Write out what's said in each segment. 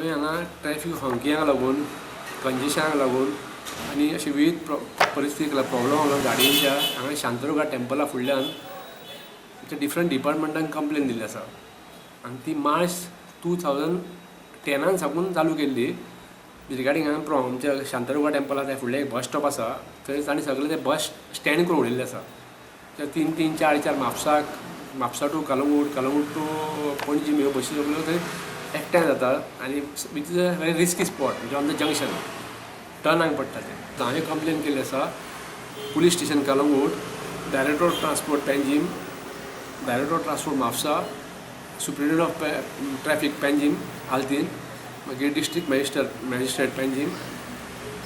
आमी हांगा ट्रॅफीक हॉंकिंगाक लागून, कंजेशनाक लागून आनी अशी विविध परिस्थितीक प्रॉब्लमाक लागून गाडयेंच्या हांगा शांतादुर्गा टेम्पला फुडल्यान आमच्या डिफरंट डिपार्टमेंटान कंप्लेन दिल्ली आसा. आनी ती मार्च 2010 साकून चालू केल्ली रिगार्डींग हांगा आमच्या शांतादुर्गा टेम्पला त्या फुडलें एक बस स्टॉप आसा, थंय तांणी सगळें ते बस स्टँड करून उडयल्लें आसा. ते तीन तीन चार चार म्हापसाक, म्हापसा टू कलंगूट, कलंगूट टू पणजी ह्यो बशी सगळ्यो थंय एकठांय जाता आनी which is a very risky spot, म्हणजे ऑन the junction टर्नाक पडटा तें. हांवें कंप्लेन केल्ली आसा police station Calangute, director of transport Panjim, director of transport Mapusa, superintendent of traffic Panjim आल्तीन, मागीर डिस्ट्रिक्ट मॅजिस्ट्रेट पेंजीम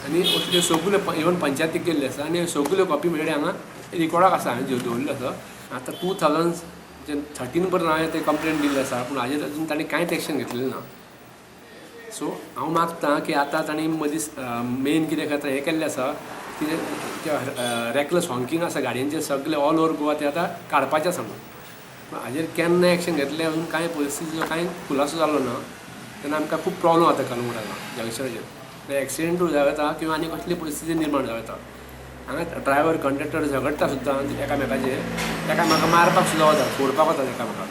आनी असल्यो सगल्यो इवन पंचायतीक केल्ली आसा. आनी सगल्यो कॉपी म्हजे हांगा रिकॉर्डाक आसा, हांवें दवरिल्लो आसा. आतां 2013 पर्यंत हांवें ते कंप्लेन दिल्ली आसा, पूण हाजेर अजून तांणी कांयच एक्शन घेतलेलें ना. सो हांव मागता की आतां तांणी मदीं मेन कितें करता हें केल्लें आसा, कितें रेकलस हॉंकींग आसा गाडयांचें सगळें ऑल ओवर गोवा, तें आतां काडपाचें आसा म्हणून. पूण हाजेर केन्ना एक्शन घेतलें, अजून कांय परिस्थितीचो कांय खुलासो जालो ना. तेन्ना आमकां खूब प्रॉब्लम जाता कलंगूट हांगा जंक्शनाचेर, एक्सिडेंटूय जावं येता किंवा आनी कसली परिस्थिती निर्माण जावं येता. हांगा ड्रायवर कंडक्टर झगडटा सुद्दां एकामेकाचेर, एकामेका मारपाक सुद्दां वतात, फोडपाक वतात एकामेकाक.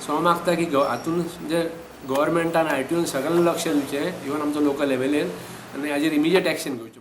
सो हांव मागता की हातून म्हणजे गव्हर्मेंटान, आरटीओन सगळ्यांनी लक्ष दिवचें, इवन आमचो लोकल एमएलएन, आनी हाजेर इमिजिएट एक्शन घेवचें.